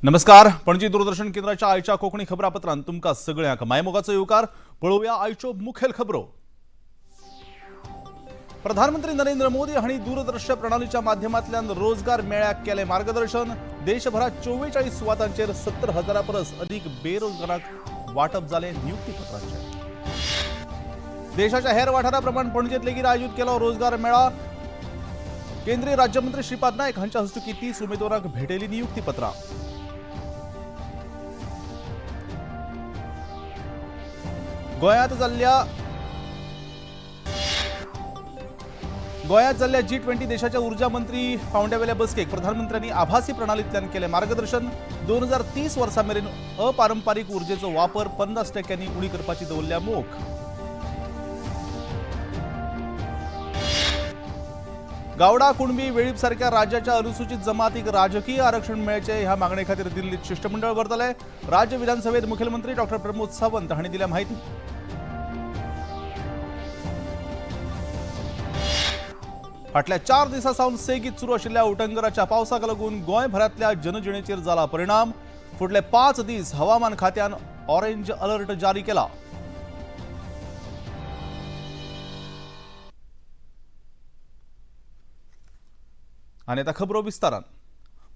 नमस्कार, पणजी दूरदर्शन केंद्राच्या आयच्या कोंकणी खबरापत्रांत तुमकां सगळ्यांक मायमोगाचो येवकार. पळोवया आयच्यो मुखेल खबरो. प्रधानमंत्री नरेंद्र मोदी हांणी दूरदृश्य प्रणालीच्या माध्यमांतल्यान रोजगार मेळ्याक केलें मार्गदर्शन. देशभरात 44 सुवातांचेर 70,000 परस अदीक बेरोजगारांक वांटप जालें नियुक्तीपत्रांचें. देशाच्या हेर वाठारा प्रमाण पणजेत लेगीत आयोजीत केलो रोजगार मेळा. केंद्रीय राज्यमंत्री श्रीपाद नायक हांच्या हस्तुकीं 30 उमेदवारांक भेटयली नियुक्तीपत्रां. गोंयांत जाल्ल्या जी 20 देशाच्या ऊर्जा मंत्री पावंड्यावेल्या बसकेक प्रधानमंत्र्यांनी आभासी प्रणालींतल्यान केलें मार्गदर्शन. 2030 वर्सा मेरेन अपारंपारीक उर्जेचो वापर 50% उणी करपाची दवरल्या मोख. गावडा, कुणबी, वेळीप सारख्या राज्याच्या अनुसूचित जमातीक राजकीय आरक्षण मेळचें ह्या मागणे खातीर दिल्लीत शिष्टमंडळ व्हरतले. राज्य विधानसभेत मुखेलमंत्री डॉक्टर प्रमोद सावंत हांणी दिल्या म्हायती. फाटल्या 4 दिसां सावन सेगीत सुरू आशिल्ल्या उटंगराच्या पावसाक लागून गोंयभरांतल्या जनजिणेचेर जाला परिणाम. फुडले 5 दीस हवामान खात्यान ऑरेंज अलर्ट जारी केला. आनी आतां खबरो विस्तारान.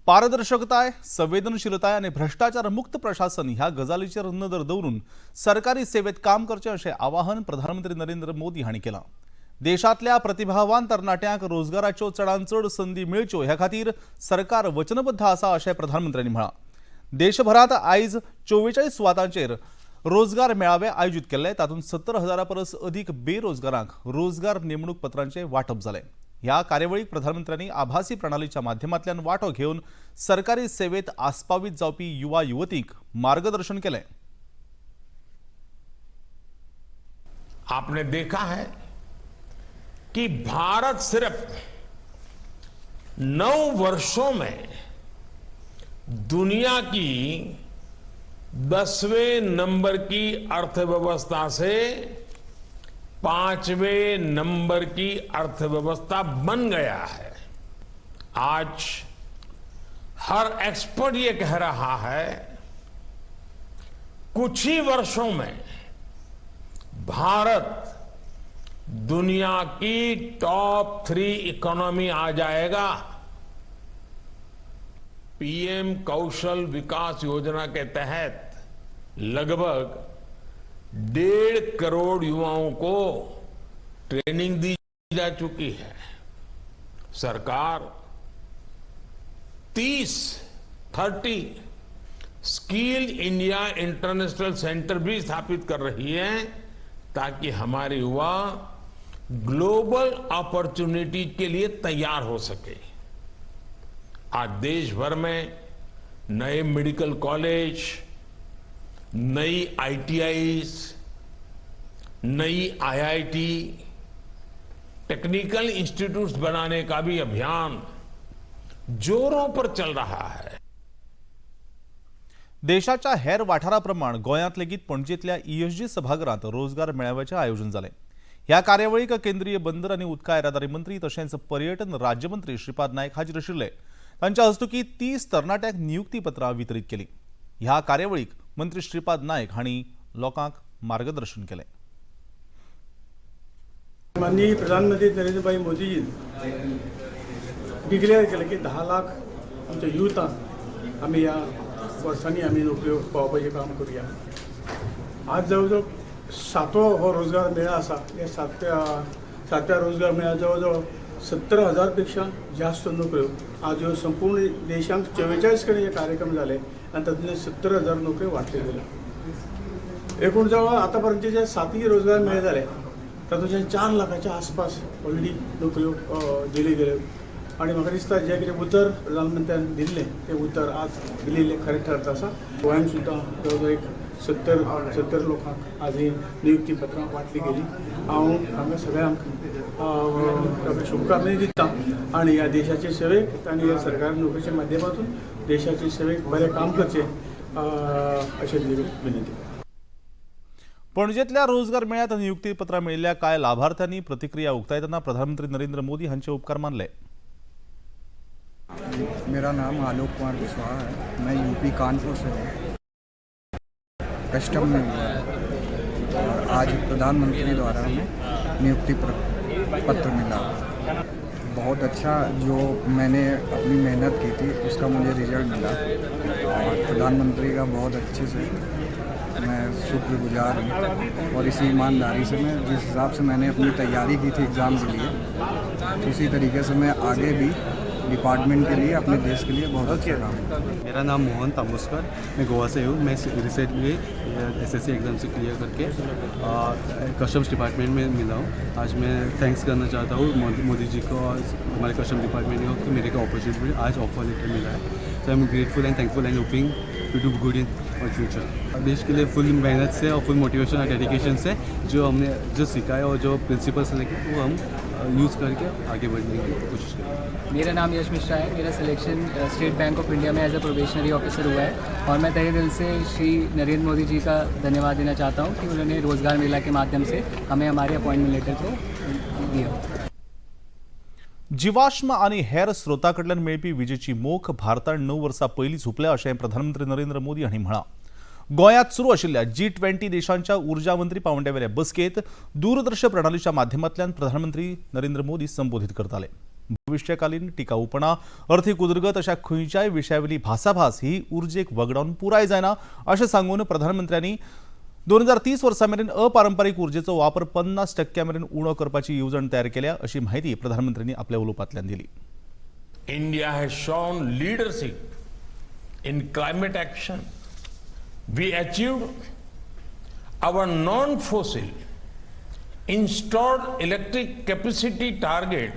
पारदर्शकताय, संवेदनशीलताय आनी भ्रश्टाचार मुक्त प्रशासन ह्या गजालीचेर नदर दवरून सरकारी सेवेत काम करचें अशें आवाहन प्रधानमंत्री नरेंद्र मोदी हांणी केलां. देशांतल्या प्रतिभावान तरणाट्यांक रोजगाराच्यो चडांत चड संदी मेळच्यो ह्या खातीर सरकार वचनबद्ध आसा अशें प्रधानमंत्र्यांनी म्हळां. देशभरांत आयज 44 सुवातांचेर रोजगार मेळावे आयोजीत केल्ले. तातूंत 70,000 परस अदीक बेरोजगारांक रोजगार नेमणूक पत्रांचें वांटप जालें. ह्या कार्यावळीक प्रधानमंत्र्यांनी आभासी प्रणालीच्या माध्यमांतल्यान वांटो घेवन सरकारी सेवेत आस्पावीत जावपी युवा युवतींक मार्गदर्शन केलें. आपने देखा है कि भारत सिर्फ 9 वर्षों में दुनिया की 10वें नंबर की अर्थव्यवस्था से 5वें नंबर की अर्थव्यवस्था बन गया है. आज हर एक्सपर्ट ये कह रहा है, कुछ ही वर्षों में भारत दुनिया की टॉप 3 इकोनॉमी आ जाएगा. पीएम कौशल विकास योजना के तहत लगभग 1.5 करोड़ युवाओं को ट्रेनिंग दी जा चुकी है. सरकार 30 स्किल इंडिया इंटरनेशनल सेंटर भी स्थापित कर रही है, ताकि हमारे युवा ग्लोबल अपॉर्चुनिटी के लिए तैयार हो सके. आज देश भर में नए मेडिकल कॉलेज, नई आईटीआईज, नई आईआईटी, टेक्निकल इंस्टीट्यूट्स बनाने का भी अभियान जोरों पर चल रहा है. देशाच्या हेर वाठारा प्रमाण गोंयांत लेगीत पणजेंतल्या ईएसजी सभाघरांत रोजगार मेळाव्याचें आयोजन जालें. ह्या कार्यावळीक केंद्रीय बंदर आनी उदका येरादारी मंत्री तशेंच पर्यटन राज्यमंत्री श्रीपाद नायक हाजीर आशिल्ले. तांच्या हस्तुकीं 30 तरणाट्यांक नियुक्तीपत्रां वितरीत केलीं. ह्या कार्यावळीक मंत्री श्रीपाद नायक हांणी लोकांक मार्गदर्शन केलें. माननीय प्रधानमंत्री नरेंद्रभाई मोदीजीन डिक्लेअर केलें की 10 लाख आमच्या युथांक आमी ह्या वर्सांनी आमी नोकऱ्यो पावोवपाचें काम करुया. आज जवळ जवळ सातवो हो रोजगार मेळा आसा. ह्या सातव्या रोजगार मेळा जवळ जवळ 70,000 पेक्षा जास्त नोकऱ्यो आज ह्यो संपूर्ण देशांत 44 कडेन हे कार्यक्रम जाले आनी तातूंतले 70,000 नोकऱ्यो वांटल्यो गेल्यो. एकूण जवळ आतां पर्यंतचे जे सातय रोजगार मेळे जाले, तातूंतल्यान 4 लाखाच्या आसपास ऑलरेडी नोकऱ्यो दिल्यो गेल्यो आनी म्हाका दिसता जें कितें उतर प्रधानमंत्र्यान दिल्लें तें उतर आज दिल्लें खरें ठरत आसा. गोंयांत सुद्दां जवळ जवळ एक 70 लोकांक आज ही नियुक्ती पत्रां वांटली गेली. हांव हांगा सगळ्यांक शुभकामना दिता आनी ह्या देशाचे सेवेक आनी ह्या सरकारी नोकरीच्या माध्यमातून देशाचे सेवेक बरें काम करचें अशें विनंती. पणजेंतल्या रोजगार मेळ्यात नियुक्तीपत्रां मेळिल्ल्या कांय लाभार्थ्यांनी प्रतिक्रिया उक्तायतना प्रधानमंत्री नरेंद्र मोदी हांचे उपकार मानले. मेरा नाम आलोक कुमार कुशवाहा है। मैं यूपी कानपुर से हूँ। कस्टम में हुआ है और आज प्रधानमंत्री द्वारा हमें नियुक्ति पत्र मिला। बहुत अच्छा, जो मैंने अपनी मेहनत की थी उसका मुझे रिजल्ट मिला और प्रधानमंत्री का बहुत अच्छे से मैं शुक्रगुजार हूँ। और इसी ईमानदारी से मैं जिस हिसाब से मैंने अपनी तैयारी की थी एग्ज़ाम के लिए, उसी तरीके से मैं आगे भी डिपार्टमेंट के लिए, अपने देश के लिए बहुत अच्छा काम करूँगा। मेरा नाम मोहन तांबुस्कर, मैं गोवा से हूँ। मैं रिसेंटली एसएससी एग्ज़ाम से क्लियर करके कस्टम्स डिपार्टमेंट में मिला हूँ। आज मैं thanks करना चाहता हूँ मोदी जी को और हमारे कस्टम डिपार्टमेंट को कि मेरे को अपॉर्चुनिटी आज ऑफर लेटर मिला है। So I am grateful and thankful and hoping to do good in our future. देश के लिए फुल मेहनत से और फुल मोटिवेशन और डेडिकेशन से जो हमने जो सीखा है और जो प्रिंसिपल्स लेके वो हम यूज़ करके आगे बढ़ने की कोशिश करेंगे। मेरा नाम यश मिश्रा है। मेरा selection State Bank of India में एज अ प्रोबेशनरी ऑफिसर हुआ है और मैं तहे दिल से श्री नरेंद्र मोदी जी का धन्यवाद देना चाहता हूँ कि उन्होंने रोज़गार मेला के माध्यम से हमें हमारे अपॉइंटमेंट लेटर को दिया। जीवाश्म आनी हेर स्रोता कडल्यान मेळपी विजेची मोख भारतान 9 वर्सां पयलीं हुपल्या अशें प्रधानमंत्री नरेंद्र मोदी हांणी म्हळां। गोंयांत सुरू आशिल्ल्या जी20 देशांच्या उर्जा मंत्री पांवड्यावेल्या बसकेंत दूरदृश्य प्रणालीच्या माध्यमांतल्यान प्रधानमंत्री नरेंद्र मोदी संबोधीत करताले। भविश्यकालीन टिकाऊपणा, अर्थीक उदरगत अशा खंयच्याय विशयावेली भासाभास ही उर्जेक वगडावन पुराय जायना अशें सांगून प्रधानमंत्र्यांनी 2030 वर्सां मेरेन अपारंपरीक उर्जेचो वापर 50% मेरेन उणो करपाची येवजण तयार केल्या अशी माहिती प्रधानमंत्र्यांनी आपल्या उलोवपांतल्यान दिली। India has shown leadership in climate action. We achieved our non-fossil installed electric capacity target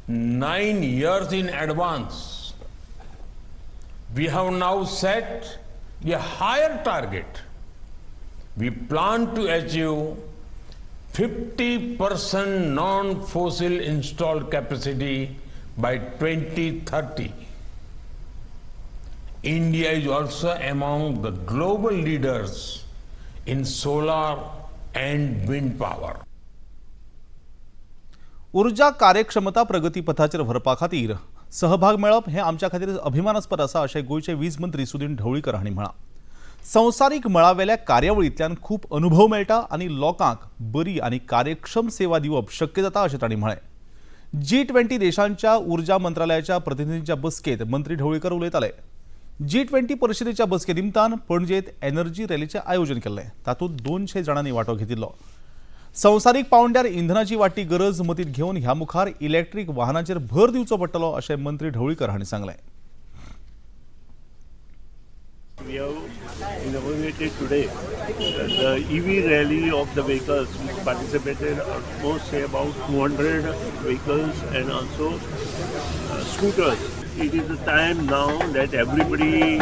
9 years in advance. We have now set a higher target. We plan to achieve 50% non-fossil installed capacity by 2030. India is also among the global leaders in solar and wind power. ऊर्जा कार्यक्षमता प्रगतीपथाचेर व्हरपा खातीर सहभाग मेळप हें आमच्या खातीर अभिमानास्पद आसा अशें गोंयचे वीज मंत्री सुदीन ढवळीकर हांणी म्हळां। संवसारीक मळावेल्या कार्यावळींतल्यान खूब अनुभव मेळटा आनी लोकांक बरी आनी कार्यक्षम सेवा दिवप शक्य जाता अशें तांणी म्हळें। जी20 देशांच्या ऊर्जा मंत्रालयाच्या प्रतिनिधींच्या बसकेंत मंत्री ढवळीकर उलयताले। जी20 परिशदेच्या बसके निमतान पणजेंत एनर्जी रॅलीचें आयोजन केल्लें। तातूंत 200 जाणांनी वांटो घेतिल्लो। संवसारीक पांवड्यार इंधनाची वाडटी गरज मतींत घेवन ह्या मुखार इलेक्ट्रीक वाहनांचेर भर दिवचो पडटलो अशें मंत्री ढवळीकर हांणी सांगलें। We have inaugurated today the EV rally of the vehicles, which participated almost say about 200 vehicles and also scooters. It is the time now that everybody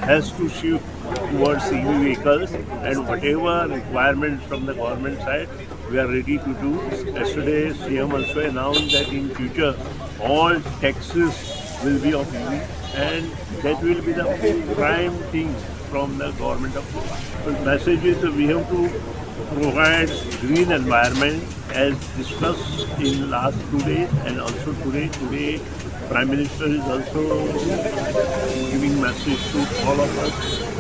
has to shift towards EV vehicles, and whatever requirements from the government side, we are ready to do. Yesterday, CM also announced that in future all taxes will be of EV, and that will be the prime thing from the government of Goa. The message is we have to provide green environment as discussed in last 2 days and also today. Today, Prime Minister is also giving message to all of us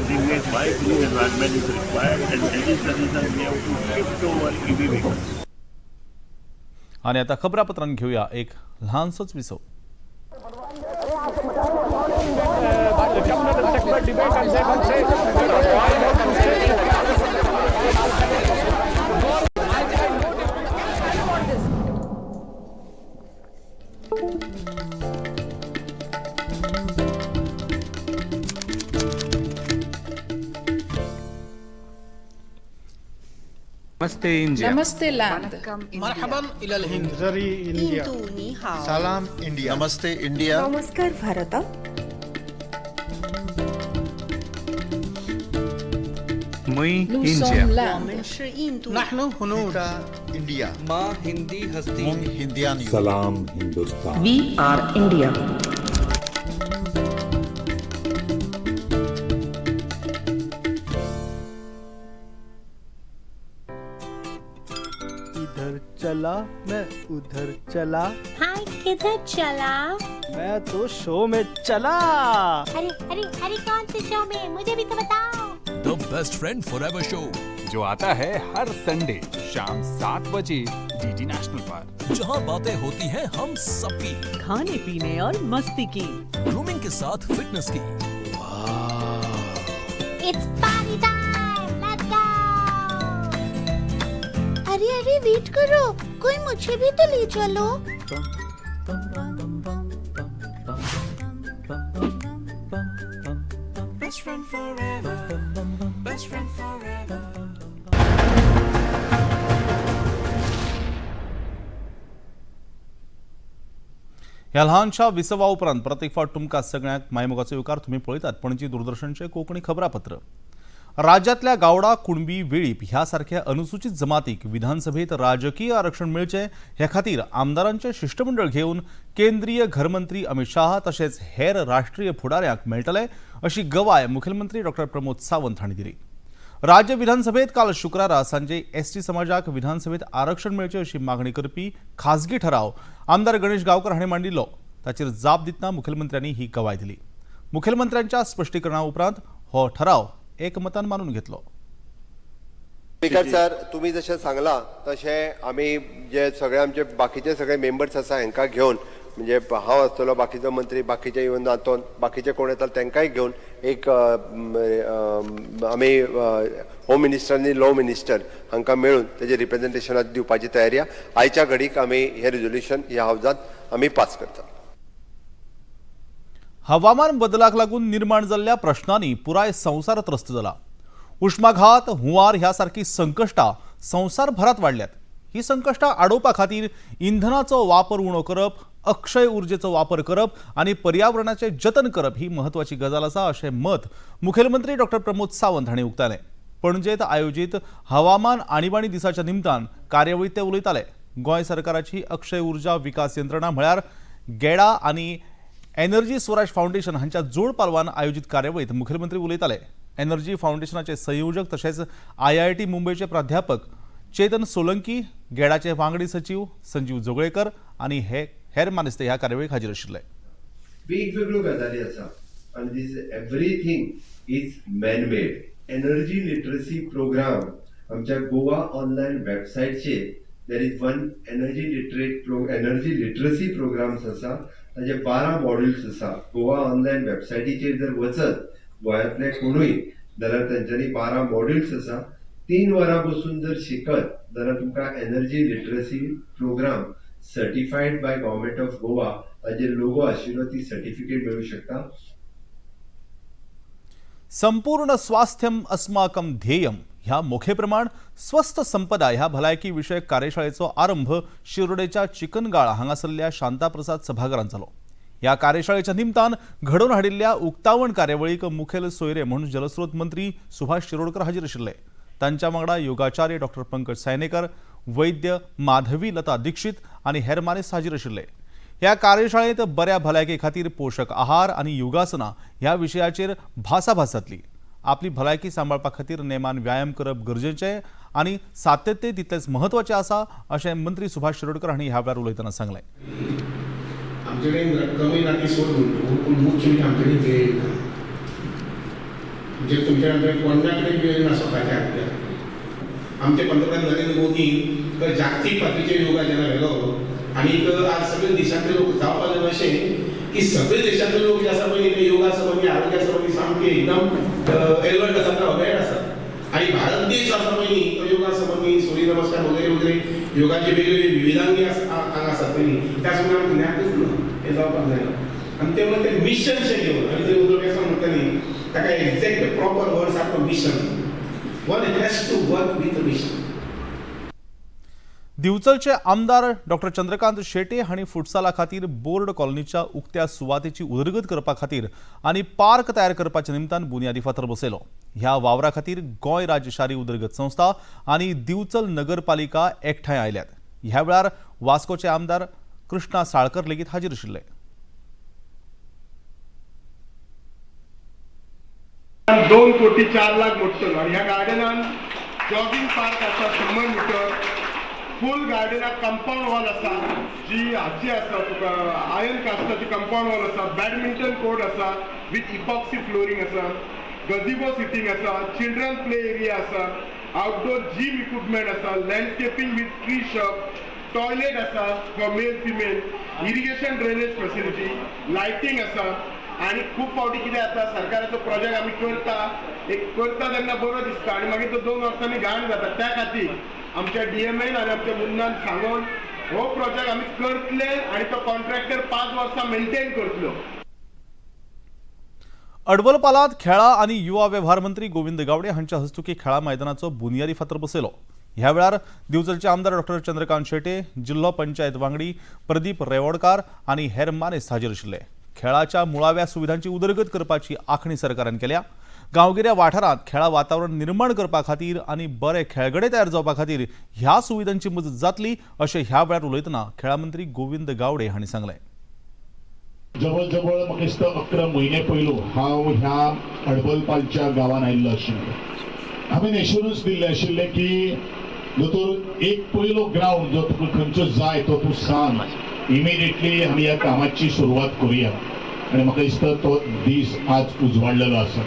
that why green environment is required, and that is the reason we have to shift over EV vehicles. आणि आता खबरापत्रांत घेऊया एक ल्हानसोच विसव। नमस्ते India. नमस्ते land. मरहबन इलल Hind. सलाम India. नमस्ते India. नमस्कार भारत। मुई Nous India. sommes l'Inde. नहनु हुनूद। इंडिया। माँ हिंदी हस्ती। मुंग हिंदियान। सलाम हिंदुस्तान। We are India. इधर इधर चला, मैं उधर चला. भाई किधर चला? मैं तो शो में चला. अरे अरे अरे, कौन से शो में? मुझे भी तो बताओ. The best friend forever show, जो आता है हर संडे शाम 7 बजे डीडी नेशनल पर, जहां बातें होती हैं हम सबकी, खाने पीने और मस्ती की, ग्रूमिंग के साथ फिटनेस की. It's party time, let's go. अरे अरे, वेट करो, कोई मुझे भी तो ले चलो. Best friend forever. Best friend forever. ह्या ल्हानशा विसवा उपरांत परत एक फावट तुमकां सगळ्यांक मायमोगाचो येवकार. तुमी पळयतात पणजी दूरदर्शनचें कोंकणी खबरापत्र. राज्यांतल्या गावडा, कुणबी, वेळीप ह्या सारख्या अनुसूचित जमातीक विधानसभेत राजकीय आरक्षण मेळचें हे खातीर आमदारांचें शिश्टमंडळ घेवन केंद्रीय घरमंत्री अमित शाह तशेंच हेर राष्ट्रीय फुडाऱ्यांक मेळटले अशी गवाय मुखेलमंत्री डॉक्टर प्रमोद सावंत हांणी दिली. राज्य विधानसभेत काल शुक्रारा सांजे एसटी समाजाक विधानसभेत आरक्षण मेळचें अशी मागणी करपी खासगी ठराव आमदार गणेश गांवकर हांणी मांडिल्लो. ताचेर जाप दितना मुखेलमंत्र्यांनी ही गवाय दिली. मुखेलमंत्र्यांच्या स्पश्टीकरणा उपरांत हो ठराव एकमतान मानून घेतलो. स्पीकर सर, तुमी जशें सांगलां तशें आमी जे सगळे आमचे बाकीचे सगळे मेंबर्स आसा हांकां घेवन, म्हणजे हांव आसतलो, बाकीचो मंत्री, बाकीचे इवन आंतोन, बाकीचे कोण येतात तांकांय घेवन एक आमी होम मिनिस्टर आनी लॉ मिनिस्टर हांकां मेळून तेजें रिप्रेझेंटेशनात दिवपाची तयारी आहा. आयच्या घडीक आमी हें रेजोल्युशन ह्या हावजांत आमी पास करतात. हवामान बदलाक लागून निर्माण जाल्ल्या प्रश्नांनी पुराय संवसार त्रस्त जाला. उश्माघात, हुंवार ह्या सारकी संकश्टां संवसारभरात वाडल्यात. ही संकश्टां आडोवपा खातीर इंधनाचो वापर उणो करप, अक्षय उर्जेचो वापर करप आनी पर्यावरणाचें जतन करप ही म्हत्वाची गजाल आसा अशें मत मुखेलमंत्री डॉक्टर प्रमोद सावंत हांणी उक्तायलें. पणजेत आयोजीत हवामान आणीबाणी दिसाच्या निमतान कार्यावळीत ते उलयताले. गोंय सरकाराची अक्षय उर्जा विकास यंत्रणा म्हळ्यार गेडा आनी एनर्जी स्वराज फावंडेशन हांच्या जोड पालवान आयोजीत कार्यावळीत मुखेलमंत्री उलयताले. एनर्जी फावंडेशनाचे संयोजक तशेंच आयआयटी मुंबयचे प्राध्यापक चेतन सोलंकी, गेडाचे वांगडी सचीव संजीव जोगळेकर आनी हे हेर मानेस्त ह्या कार्यावळीक हाजीर आशिल्ले. वेगवेगळ्यो गजाली आसा आनी this everything is man made. Energy literacy program आमच्या गोवा ऑनलायन वेबसायटचेर there is one energy literacy programs आसा. ताजे 12 मॉड्युल्स आसा. गोवा ऑनलायन वेबसायटीचेर जर वचत गोंयांतले कोणूय जाल्यार तेंच्यांनी 12 मॉड्युल्स आसा. 3 वरां बसून जर शिकत जाल्यार तुमकां energy literacy program certified by Government of Goa, ताजेर लोगो आशिल्लो ती सर्टिफिकेट मेळूं शकता. संपूर्ण स्वास्थ्यम अस्माकं ध्येयम ह्या मोखेप्रमाण स्वस्थ संपदा ह्या भलायकी विशयक कार्यशाळेचो आरंभ शिरोडेच्या चिकनगाळ हांगासरल्या शांताप्रसाद सभाघरांत जालो. ह्या कार्यशाळेच्या निमतान घडोवन हाडिल्ल्या उक्तावण कार्यावळीक मुखेल सोयरे म्हणून जलस्रोत मंत्री सुभाष शिरोडकर हाजीर आशिल्ले. तांच्या वांगडा योगाचार्य डॉक्टर पंकज सायनेकर, वैद्य माधवी लता दीक्षित आनी हेर मानेस्त हाजीर आशिल्ले. ह्या कार्यशाळेत बऱ्या भलायके खातीर पोशक आहार आनी योगासनां ह्या विशयाचेर भासाभास जातली. आपली भलायकी सांबाळपा खातीर नेमान व्यायाम करप गरजेचें आनी सातत्य तितलेंच म्हत्वाचें आसा अशें मंत्री सुभाष शिरोडकर हांणी ह्या वेळार उलयतना सांगलें. आमचे कडेन रक्कमय ना ती सोड म्हणटा, पूण मुख्य म्हणजे आमचे कडेन वेळ ना. म्हणजे तुमच्या आमच्या कोणा कडेन वेळ ना स्वताच्या आरोग्या खातीर. आमचे पंतप्रधान नरेंद्र मोदीन तर जागतीक पातळीचेर योगा जेन्ना व्हेलो आनीक आज सगळे देशांतले लोक, जावपा जाय अशें की सगळे देशांतले लोक जे आसा पळय ते योगा संबंदी, आरोग्या संबंदी सामके एकदम एलर्ट आसात, अवेअर आसात. आणि भारत देश जो आसा पळय न्ही तो योगा संबंदी, सूर्य नमस्कार वगैरे वगैरे योगाचे वेगवेगळे विविधांगी हांगा आसात पळय न्ही, त्या संबंदी आमकां ज्ञातच ना. हें जावपाक जायना. आनी ते म्हणून ते मिशनशें घेवन आनी ते उदक आसा म्हणटा न्ही ताका एक्झॅक्ट प्रॉपर वर्ड्स आसा mission. One has to work with mission. दिवचलचे आमदार डॉक्टर चंद्रकांत शेटे हांणी फुटसाला खातीर बोर्ड कॉलनीच्या उक्त्या सुवातेची उदरगत करपा खातीर आनी पार्क तयार करपाच्या निमतान बुन्यादी फातर बसयलो. ह्या वावरा खातीर गोंय राज्य शारी उदरगत संस्था आनी दिवचल नगरपालिका एकठांय आयल्यात. ह्या वेळार वास्कोचे आमदार कृष्णा साळकर लेगीत हाजीर आशिल्ले. 2 कोटी 4 लाख मोडटलो. आनी ह्या गार्डनान जॉगिंग पार्क आसा 100 मिटर. फूल गार्डनाक कंपाऊंड वॉल आसा, जी हाची आसा तुका आयर्न कास्टाची कंपाऊंड वॉल आसा. बॅडमिंटन कोर्ट आसा विथ इपॉक्सी फ्लोरींग आसा, गझिबो सिटींग आसा, चिल्ड्रन प्ले एरिया आसा, आउटडोर जीम इक्विपमेंट आसा, landscaping with tree shrub, toilet आसा for male female, irrigation drainage facility, lighting आसा. आनी खूब फावटी कितें जाता, सरकाराचो प्रोजेक्ट आमी करता, एक करता तेन्ना बरो दिसता आनी मागीर तो 2 वर्सांनी घाण जाता. त्या खातीर आमच्या डीएमएन आनी आमच्या मुन्नान सांगून हो प्रोजेक्ट आमी करतले आनी तो कॉन्ट्रॅक्टर 5 वर्सां मेंटेन करतलो. अडवलपालात खेळा आनी युवा वेव्हार मंत्री गोविंद गावडे हांच्या हस्तुकी खेळा मैदानाचो बुनियादी फातर बसयलो. ह्या वेळार दिवचलचे आमदार डॉक्टर चंद्रकांत शेटे, जिल्लो पंचायत वांगडी प्रदीप रेवोडकार आनी हेर मानेस्त हाजीर आशिल्ले. खेळाच्या मुळाव्या सुविधांची उदरगत करपाची आखणी सरकारान केल्या. गांवगिऱ्या वाठारांत खेळा वातावरण निर्माण करपा खातीर आनी बरे खेळगडे तयार जावपा खातीर ह्या सुविधांची मजत जातली अशें ह्या वेळार उलयतना खेळा मंत्री गोविंद गावडे हांणी सांगलें. जवळ जवळ म्हाका दिसता 11 म्हयने पयलू हांव ह्या अडबलपालच्या गांवान आयिल्लो आशिल्लो. हांवें एश्युरन्स दिल्लें आशिल्लें की दोतोर एक पयलो ग्रावंड जो तुका खंयचो जाय तो तूं सांग, इमिडिएटली आमी ह्या कामाची सुरवात करुया. आनी म्हाका दिसता तो दीस आज उजवाडलेलो आसा.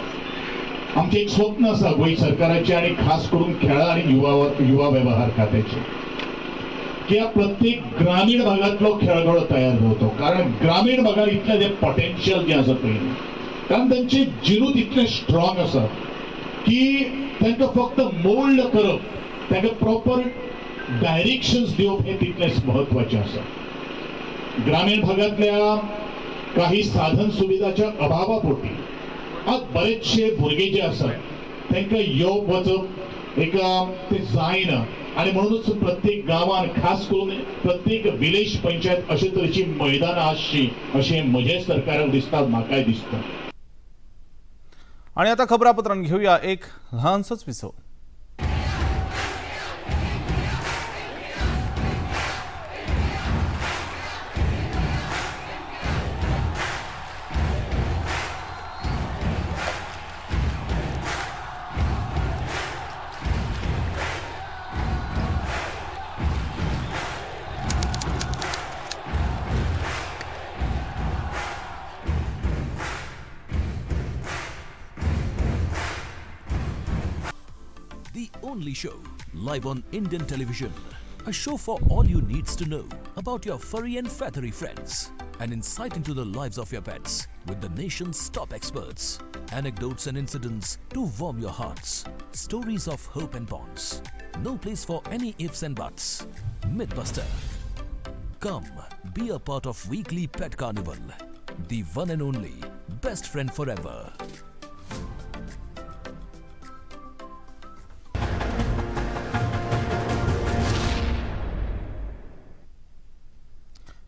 आमचें एक स्वप्न आसा गोंय सरकाराचें आनी खास करून खेळां आनी युवा वेव्हार खात्याचें की ह्या प्रत्येक ग्रामीण भागांतलो खेळगडो तयार जावचो. कारण ग्रामीण भागार इतलें जें पोटेन्शियल जें आसा पळय, कारण तांचे जिनूत इतलें स्ट्रॉंग आसा की तांकां फक्त मोल्ड करप, तांकां प्रॉपर डायरेक्शन्स दिवप हें तितलेंच म्हत्वाचें आसा. ग्रामीण भागांतल्या काही साधन सुविधाच्या अभावापोटी आज बरेचशे भुरगे जे आसात तांकां येवप वचप एक ते जायना आनी म्हणूनच प्रत्येक गांवान खास करून प्रत्येक विलेज पंचायत अशे तरेची मैदानां आसची अशें म्हजें सरकाराक दिसता, म्हाकाय दिसता. आणि आता खबरापत्रांत घेऊया एक ल्हानसोच विसव. The only show live on Indian television. A show for all you needs to know about your furry and feathery friends. An insight into the lives of your pets with the nation's top experts. Anecdotes and incidents to warm your hearts. Stories of hope and bonds. No place for any ifs and buts. Mythbuster. Come, be a part of weekly pet carnival. The one and only best friend forever.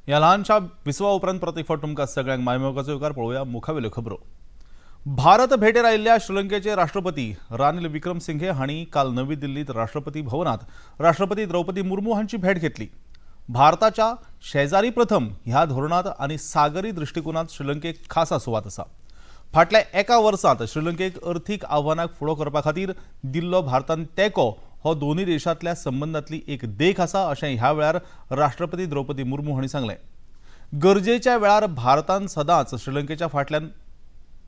ह्या ल्हानशा विसवा उपरांत परत एक फावट तुमकां सगळ्यांक मायमोगाचो येवकार. पळोवया मुखावेल्यो खबरो. भारत भेटेर आयिल्ल्या श्रीलंकेचे राष्ट्रपती रानिल विक्रमसिंघे हांणी काल नवी दिल्लीत राष्ट्रपती भवनात राष्ट्रपती द्रौपदी मुर्मू हांची भेट घेतली. भारताच्या शेजारी प्रथम ह्या धोरणात आनी सागरी दृश्टिकोनात श्रीलंकेक खासा सुवात आसा. फाटल्या एका वर्सांत श्रीलंकेक अर्थीक आव्हानाक फुडो करपा खातीर दिल्लो भारतान तेंको हो दोनूय देशांतल्या संबंदांतली एक देख आसा अशें ह्या वेळार राष्ट्रपती द्रौपदी मुर्मू हांणी सांगलें. गरजेच्या वेळार भारतान सदांच श्रीलंकेच्या फाटल्यान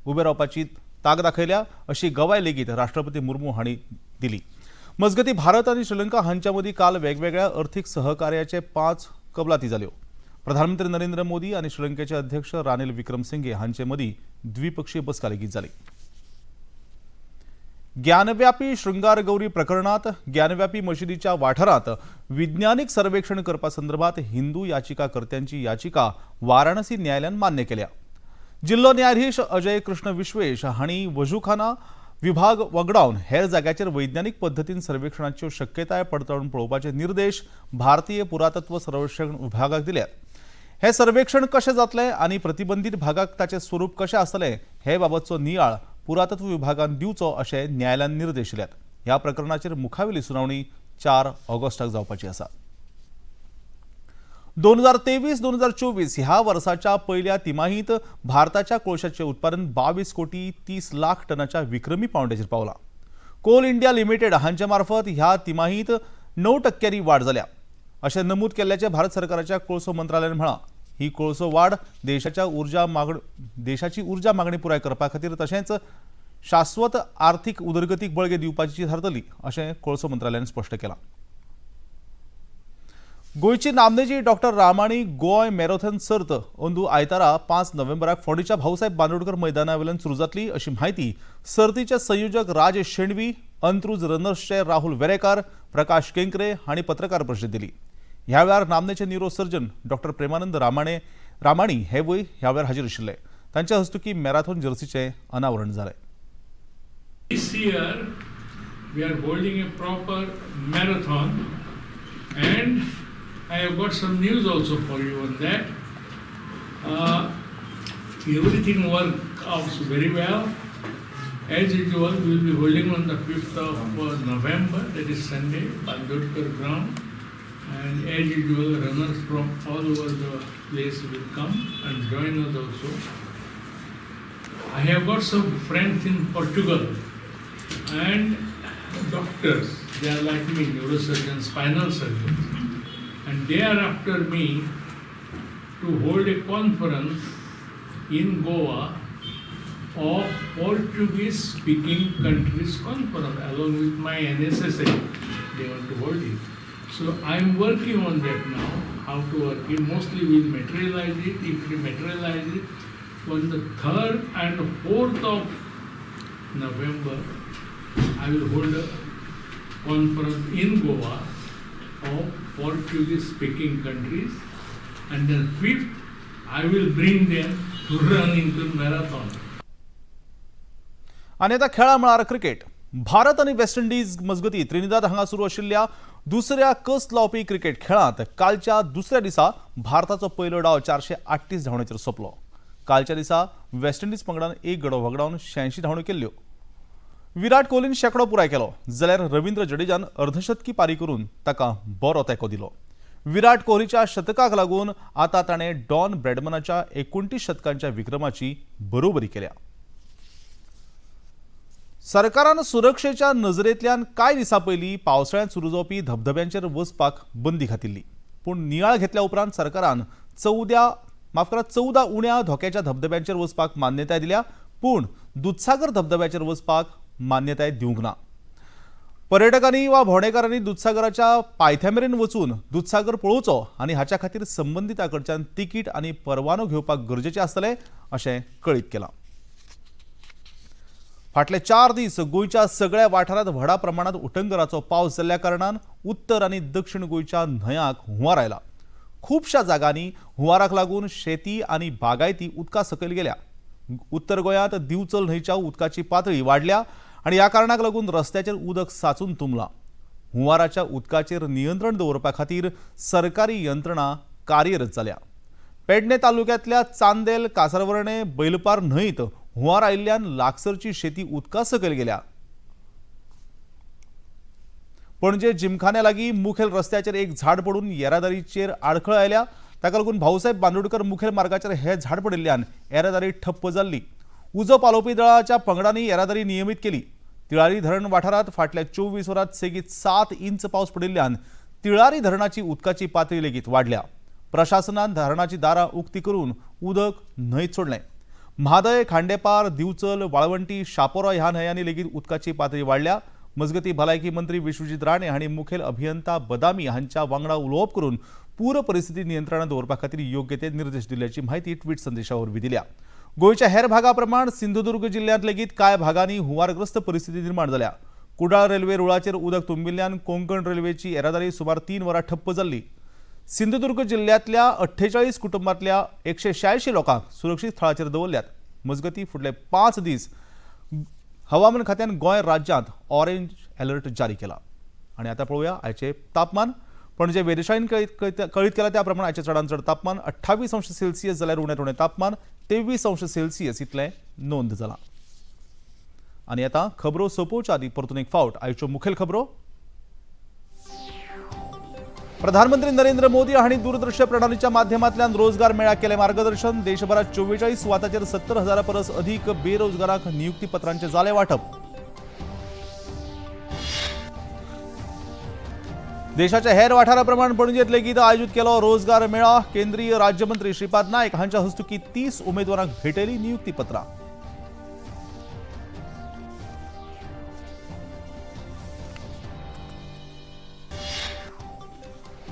उबे रावपाची ताक दाखयल्या अशी गवाय लेगीत राष्ट्रपती मुर्मू हांणी दिली. मजगतीं भारत आनी श्रीलंका हांच्या मदीं काल वेगवेगळ्या अर्थीक सहकार्याचे 5 कबलाती जाल्यो. प्रधानमंत्री नरेंद्र मोदी आनी श्रीलंकेचे अध्यक्ष रानिल विक्रमसिंघे हांचे मदीं द्विपक्षीय बसका लेगीत जाली. ज्ञानव्यापी शृंगार गौरी प्रकरणात ज्ञानव्यापी मशिदीच्या वाठारात विज्ञानिक सर्वेक्षण करपा संदर्भात हिंदू याचिकाकर्त्यांची याचिका वाराणसी न्यायालयान मान्य केल्या. जिल्लो न्यायाधीश अजय कृष्ण विश्वेश हांणी वजुखाना विभाग वगडावन हेर जाग्याचेर वैज्ञानिक पद्दतीन सर्वेक्षणाच्यो शक्यताय पडताळून पळोवपाचे निर्देश भारतीय पुरातत्व सर्वेक्षण विभागाक दिल्यात. हे सर्वेक्षण कशें जातलें आनी प्रतिबंधीत भागाक ताचें स्वरूप कशें आसतलें हे बाबतचो नियाळ पुरातत्व विभागान दिवचो अशें न्यायालयान निर्देश दिल्यात. ह्या प्रकरणाचेर मुखावेली सुनावणी 4 ऑगस्टाक जावपाची आसा. 2023-2024 ह्या वर्साच्या पयल्या तिमाहीत भारताच्या कोळशाचें उत्पादन 22 कोटी 30 लाख टनाच्या विक्रमी पावंड्याचेर पावलां. कोल इंडिया लिमिटेड हांचे मार्फत ह्या तिमाहीत 9% वाड जाल्या. अशें नमूद केल्ल्याचें भारत सरकाराच्या कोळसो मंत्रालयान म्हळां. ही कोळसो वाड देशाची उर्जा मागणी पुराय करपा खातीर तशेंच शाश्वत आर्थीक उदरगतीक बळगें दिवपाची थारतली अशें कोळसो मंत्रालयान स्पश्ट केलां. गोंयची नामनेची डॉक्टर रामाणी गोंय मॅरेथॉन सर्त अंदू आयतारा 5 नोव्हेंबराक फोंडेच्या भाऊसाहेब बांदोडकर मैदाना वयल्यान सुरू जातली अशी म्हायती सर्तीचे संयोजक राजेश शेणवी, अंत्रुज रनर्सचे राहुल वेरेकार, प्रकाश केंकरे हांणी पत्रकार परिशद दिली. ह्या वेळार नामनेचे neuro surgeon doctor Premanand Ramani हेवूय ह्या वेळार हाजीर आशिल्ले. तांच्या हस्तुकी मॅरेथॉन जर्सीचें अनावरण जालें. This year we are holding a proper marathon, and I have got some news also for you on that. Everything worked out very well. As usual, we will be holding on the 5th of November, that is Sunday, Bandodkar ground. And as usual, runners from all over the place will come and join us also. I have got some friends in Portugal and doctors. They are like me, neurosurgeons, spinal surgeons. And they are after me to hold a conference in Goa of Portuguese speaking countries conference along with my NSSA. They want to hold it. So I am working on that now, how to work it. Mostly we will materialize it. If we materialize it, on the 3rd and 4th of November, I will hold a conference in Goa of Portuguese speaking countries, and then 5th, I will bring them to run into marathon. आनी आतां खेळा मळार cricket. Bharat आनी West Indies मजगती Trinidad हांगा सुरू आशिल्ल्या दुसऱ्या कस लावपी क्रिकेट खेळांत कालच्या दुसऱ्या दिसा भारताचो पयलो डाव 438 धांवड्यांचेर सोंपलो. कालच्या दिसा वेस्ट इंडिज पंगडान एक गडो वगडावन 86 धांवड्यो केल्ल्यो. विराट कोहलीन शेंकडो पुराय केलो जाल्यार रवींद्र जडेजान अर्धशतकी पारी करून ताका बरो तेंको दिलो. विराट कोहलीच्या शतकाक लागून आतां ताणें डॉन ब्रॅडमनाच्या 29 शतकांच्या विक्रमाची बरोबरी केल्या. सरकारान सुरक्षेच्या नजरेंतल्यान कांय दिसां पयलीं पावसाळ्यांत सुरू जावपी धबधब्यांचेर वचपाक बंदी घातिल्ली. पूण नियाळ घेतल्या उपरांत सरकारान 14 उण्या धोक्याच्या धबधब्यांचेर वचपाक मान्यताय दिल्या, पूण दुदसागर धबधब्याचेर वचपाक मान्यताय दिवंक ना. पर्यटकांनी वा भोंवडेकारांनी दुदसागराच्या पायथ्या मेरेन वचून दुदसागर पळोवचो आनी हाच्या खातीर संबंदिता कडच्यान तिकीट आनी परवानो घेवपाक गरजेचें आसतलें अशें कळीत केलां. फाटले 4 दीस गोंयच्या सगळ्या वाठारांत व्हडा प्रमाणांत उटंगराचो पावस जाल्ल्या कारणान उत्तर आनी दक्षिण गोंयच्या न्हंयांक हुंवार आयला. खुबश्या जागांनी हुंवाराक लागून शेती आनी बागायती उदका सकयल गेल्या. उत्तर गोंयांत दिवचल न्हंयच्या उदकाची पातळी वाडल्या आनी ह्या कारणाक लागून रस्त्याचेर उदक साचून तुंबलां. हुंवाराच्या उदकाचेर नियंत्रण दवरपा खातीर सरकारी यंत्रणा कार्यरत जाल्या. पेडणे तालुक्यांतल्या चांदेल, कासारवर्णे, बैलपार न्हंयत हुंवार आयिल्ल्यान लागसरची शेती उदका सकयल गेल्या. पणजे जिमखान्या लागीं मुखेल रस्त्याचेर एक झाड पडून येरादारीचेर आडखळ आयल्या. ताका लागून भाऊसाहेब बांदोडकर मुखेल मार्गाचेर हें झाड पडिल्ल्यान येरादारी ठप्प जाल्ली. उजो पालोवपी दळाच्या पंगडांनी येरादारी नियमीत केली. तिळारी धरण वाठारांत फाटल्या 24 वरांत सेगीत 7 इंच पावस पडिल्ल्यान तिळारी धरणाची उदकाची पातळी लेगीत वाडल्या. प्रशासनान धरणाची दारां उक्ती करून उदक न्हंयत सोडलें. म्हादय, खांडेपार, दिवचल, वाळवंटी, शापोरा ह्या न्हंयांनी लेगीत उदकाची पातळी वाडल्या. मजगती भलायकी मंत्री विश्वजीत राणे हांणी मुखेल अभियंता बदामी हांच्या वांगडा उलोवप करून पूर परिस्थिती नियंत्रणात दवरपा खातीर योग्य ते निर्देश दिल्ल्याची म्हायती ट्विट संदेशा वरवीं दिल्या. गोंयच्या हेर भागा प्रमाण सिंधुदुर्ग जिल्ल्यांत लेगीत कांय भागांनी हुंवारग्रस्त परिस्थिती निर्माण जाल्या. कुडाळ रेल्वे रुळाचेर उदक तुंबिल्ल्यान कोंकण रेल्वेची येरादारी सुमार 3 वरां ठप्प जाल्ली. सिंधुदुर्ग जिल्ल्यांतल्या 48 कुटुंबांतल्या 186 लोकांक सुरक्षीत थळाचेर दवरल्यात. मजगती फुडले 5 दीस हवामान खात्यान गोंय राज्यांत ऑरेंज अलर्ट जारी केला. आनी आतां पळोवया आयचें तापमान. पणजे वेधशाळेन कळीत केलां त्या प्रमाण आयचें चडांत चड तापमान 28 अंश सेल्सियस जाल्यार उण्यांत उणें तापमान 23 अंश सेल्सियस इतलें नोंद जालां. आनी आतां खबरो सोंपोवच्या आदीं परतून एक फावट आयच्यो मुखेल खबरो. प्रधानमंत्री नरेंद्र मोदी हांणी दूरदृश्य प्रणालीच्या माध्यमांतल्यान रोजगार मेळा केलें मार्गदर्शन. देशभरात 44 सुवातांचेर 70,000 परस अधीक बेरोजगारांक नियुक्ती पत्रांचें जालें वांटप. देशाच्या हेर वाठारा प्रमाण पणजेत लेगीत आयोजीत केलो रोजगार मेळा। केंद्रीय राज्यमंत्री श्रीपाद नायक हांच्या हस्तुकीं 30 उमेदवारांक भेटयली नियुक्तीपत्रां।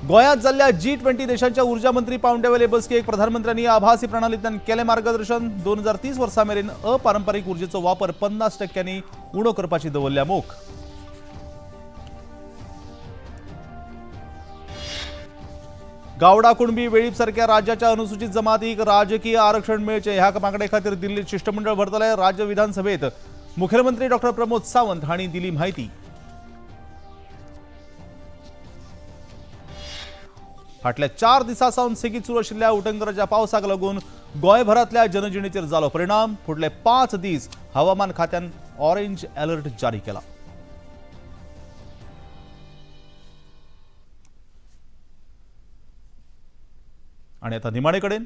गोंयांत जाल्ल्या G20 देशांच्या ऊर्जा मंत्री पावंड्यावेले बसकेक प्रधानमंत्र्यांनी आभासी प्रणालींतल्यान केलें मार्गदर्शन। 2030 वर्सा मेरेन अपारंपरीक ऊर्जेचो वापर 50% उणो करपाची दवरल्या मोख। गावडा कुणबी वेळीप सारख्या राज्याच्या अनुसूचित जमातीक राजकीय आरक्षण मेळचें ह्या मागणे खातीर दिल्लीत शिष्टमंडळ भरतलें। राज्य विधानसभेत मुखेलमंत्री डॉक्टर प्रमोद सावंत हांणी दिली म्हायती। फाटल्या 4 दिसां सावन सेगीत सुरू आशिल्ल्या उटंगराच्या पावसाक लागून गोंयभरांतल्या जनजिणेचेर जालो परिणाम। फुडले 5 दीस हवामान खात्यान ऑरेंज अलर्ट जारी केला। आनी आतां निमाणे कडेन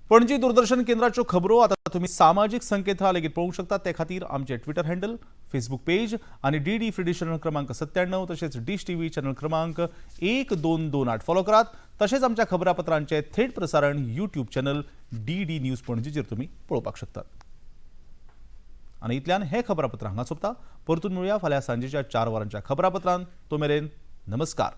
पणजी दूरदर्शन केंद्राच्यो खबरो आतां तुमी सामाजीक संकेतथळां लेगीत पळोवंक शकतात। ते खातीर आमचे ट्विटर हँडल, फेसबूक पेज आनी डीडी फ्री डिश चॅनल क्रमांक 97 तशेंच डिश टीव्ही चॅनल क्रमांक 1228 फॉलो करात। तशेंच आमच्या खबरापत्रांचे थेट प्रसारण यूट्यूब चॅनल डीडी न्यूज पणजीचेर तुमी पळोवपाक शकतात। आनी इतल्यान हे खबरापत्र हांगा सोंपता। परतून मेळुया फाल्यां सांजेच्या 4 वरांच्या खबरापत्रांत। तो मेरेन नमस्कार।